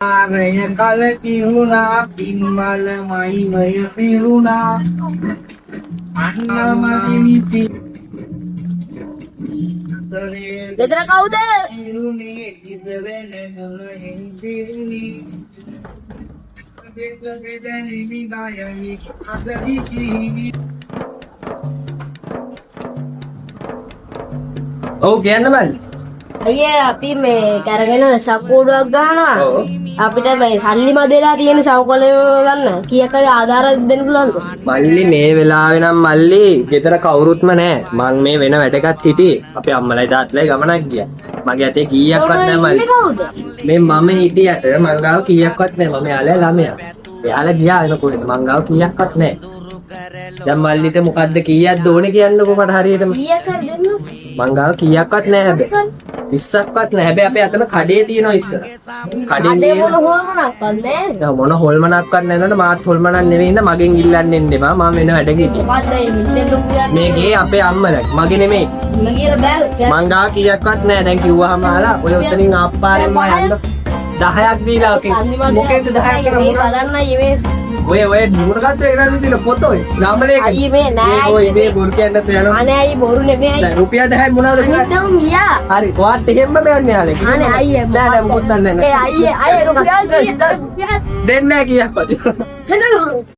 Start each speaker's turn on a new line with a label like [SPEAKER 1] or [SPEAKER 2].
[SPEAKER 1] ආරය කල කිහුණා පින්වල මයිවය පිරුණා අන්නමදිමිති
[SPEAKER 2] ගෙදර කවුද?
[SPEAKER 1] ඉරුණේ ඉදරෙන මුලින් පිරුණේ දෙක බෙදෙනි ගයමි අසදි කිහිමි.
[SPEAKER 3] ඔව්, කියන්න මල්ලි.
[SPEAKER 2] අයියේ, අපි මේ කරගෙන සප්පුඩුවක් ගන්නවා.
[SPEAKER 3] ඔව්.
[SPEAKER 2] අපිට මේ සල්ලි මදෙලා තියෙන සවකොල ගන්න. කීයක් හරි ආධාර දෙන්න පුළුවන්ද?
[SPEAKER 3] මල්ලි, මේ වෙලාවේ නම් මල්ලි ගෙදර කවුරුත්ම නෑ. මං මේ වෙන වැඩකත් හිටියේ. අපේ අම්මලයි තාත්තලයි ගමනක් ගියා. මගේ අතේ කීයක්වත් නෑ
[SPEAKER 2] ඉන්නේ
[SPEAKER 3] මල්ලි.
[SPEAKER 2] කවුද?
[SPEAKER 3] මේ මම හිටියට මං ගාව කීයක්වත් නෑ. මම යාළුවා ළමයා. එයාලා ගියා වෙන කොහෙද? මං ගාව කීයක්වත් නෑ. දැන් මල්ලිට මොකද්ද කීයක්ද ඕනේ කියන්නකෝ මට හරියටම.
[SPEAKER 2] කීයක් හරි දෙන්න.
[SPEAKER 3] මං ගාව කීයක්වත් නෑ හැබැයි. 20ක්වත් නෑ. හැබැයි අපේ අතන කඩේ තියෙනවා ඉස්සර. කඩෙන්
[SPEAKER 2] කඩේ
[SPEAKER 3] ගිහින්
[SPEAKER 2] මොන හොරමනක්වත් නෑ.
[SPEAKER 3] නෑ, මොන හොල්මනක්වත් නෑ නේද? මාත් හොල්මනක් නෙවෙයි ඉඳ මගෙන් ඉල්ලන්න එන්න එපා. මම වෙන වැඩක හිටියේ.
[SPEAKER 2] මොකද්ද මේ මෙච්චර ලොකු දෙයක්?
[SPEAKER 3] මේ ගේ අපේ අම්මලා, මගේ නෙමෙයි.
[SPEAKER 2] මම කියලා බෑ.
[SPEAKER 3] මං ගාව කීයක්වත් නෑ. දැන් කිව්වහම අහලා ඔය උතනින් ආප්පාරෙන් මම යන්න 10ක් දීලා ඔකේ. මොකෙන්ද 10ක් කරා
[SPEAKER 2] මේ
[SPEAKER 3] මොන
[SPEAKER 2] බලන්න අයියේ මේ
[SPEAKER 3] ඔය ඔය මොනකද්ද ඒ කරන්නේ තියෙන පොත ඔය නාමලේක.
[SPEAKER 2] අයියේ මේ නෑ.
[SPEAKER 3] ඔය මේ බොරු කියන්නත් යනවා.
[SPEAKER 2] අනේ අයියේ, බොරු නෙමෙයි අයියේ.
[SPEAKER 3] දැන් රුපියල් 10 මොනවද
[SPEAKER 2] අනිත්
[SPEAKER 3] කරන්නේ?
[SPEAKER 2] උන් ගියා.
[SPEAKER 3] හරි, ඔයාත් එහෙම්ම බෑන්නේ යාලේ.
[SPEAKER 2] අනේ අයියේ.
[SPEAKER 3] නෑ නෑ, මොකොත් නෑ නෑ.
[SPEAKER 2] ඒ අයියේ, අයියේ, රුපියල් 100 රුපියල්
[SPEAKER 3] දෙන්නේ නෑ කීයක්වත්.
[SPEAKER 2] හෙන.